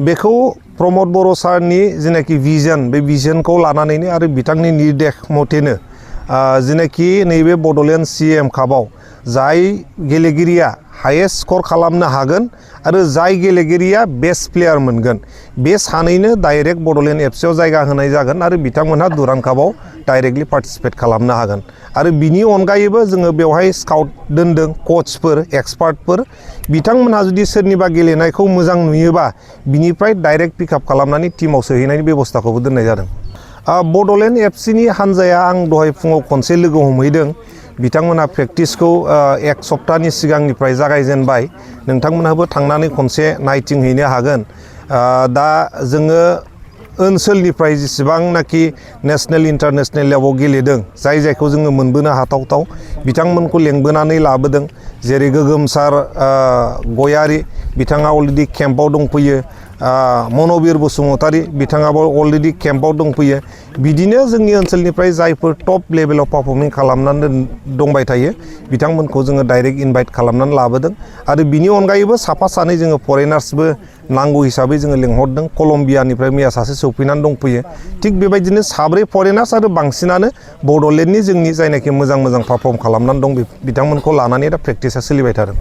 बेखौ प्रमद बर' सारनि जेनाखि भिजन बे भिजनखौ लानानैनो आरो बिथांनि निर्देश मथेनो जेनाखि नैबे बड'लेण्ड CM कापआव जाय गेलेगिरिया हायेस्ट स्कर खालामनो हागोन आरो जाय गेलेगिरिया बेस्ट प्लेयार मोनगोन बे सानैनो डाइरेक्ट बड'लेण्ड FC आव जायगा होनाय जागोन आरो बिथांमोनहा दुरान्ड कापआव डाइरेक्टलि पार्टिसिपेट खालामनो हागोन आरो बिनि अनगायैबो जोङो बेवहाय स्काउट दोनदों कचफोर एक्सपार्टफोर बिथांमोनहा जुदि सोरनिबा गेलेनायखौ मोजां नुयोबा बिनिफ्राय डाइरेक्ट पिकआप खालामनानै टीमाव सोहैनायनि बेबस्थाखौबो दोननाय जादों। बड'लेण्ड FCनि हान्जाया आं दहाय फुङाव खनसे लोगो हमहैदों बिथांमोनहा प्रेक्टिसखौ एक सप्ताहनि सिगांनिफ्राय जागायजेनबाय नोंथांमोनहाबो थांनानै खनसे नायथिंहैनो हागोन। दा जोङो ओनसोलनिफ्राय जेसेबांनाखि नेशनेल इन्टारनेशनेल लेभेलाव गेलेदों जायखौ जोङो मोनबोनो हाथावथाव बिथांमोनखौ लेंबोनानै लाबोदों जेरै गोगोमसार गयारि बिथाङा अलरेडि केम्पआव दंफैयो मन'बिर बसुमतारी बिथाङाबो अलरेडि केम्पआव दंफैयो बिदिनो जोंनि ओनसोलनिफ्राय जायफोर टप लेभेलाव पारफर्मिं खालामनानै दंबाय थायो बिथांमोनखौ जोङो डाइरेक्ट इनभाइट खालामनानै लाबोदों आरो बिनि अनगायैबो साफा सानै जोङो फरेनार्सबो नांगौ हिसाबै जोङो लेंहरदों कलम्बियानिफ्राय मैया सासे सौफैनानै दंफैयो थिग बेबायदिनो साब्रै फरेनार्स आरो बांसिनानो बड'लेण्डनि जोंनि जायनाखि मोजां मोजां पारफर्म खालामनानै दं बिथांमोनखौ लानानै दा प्रेक्टिसा सोलिबाय थादों।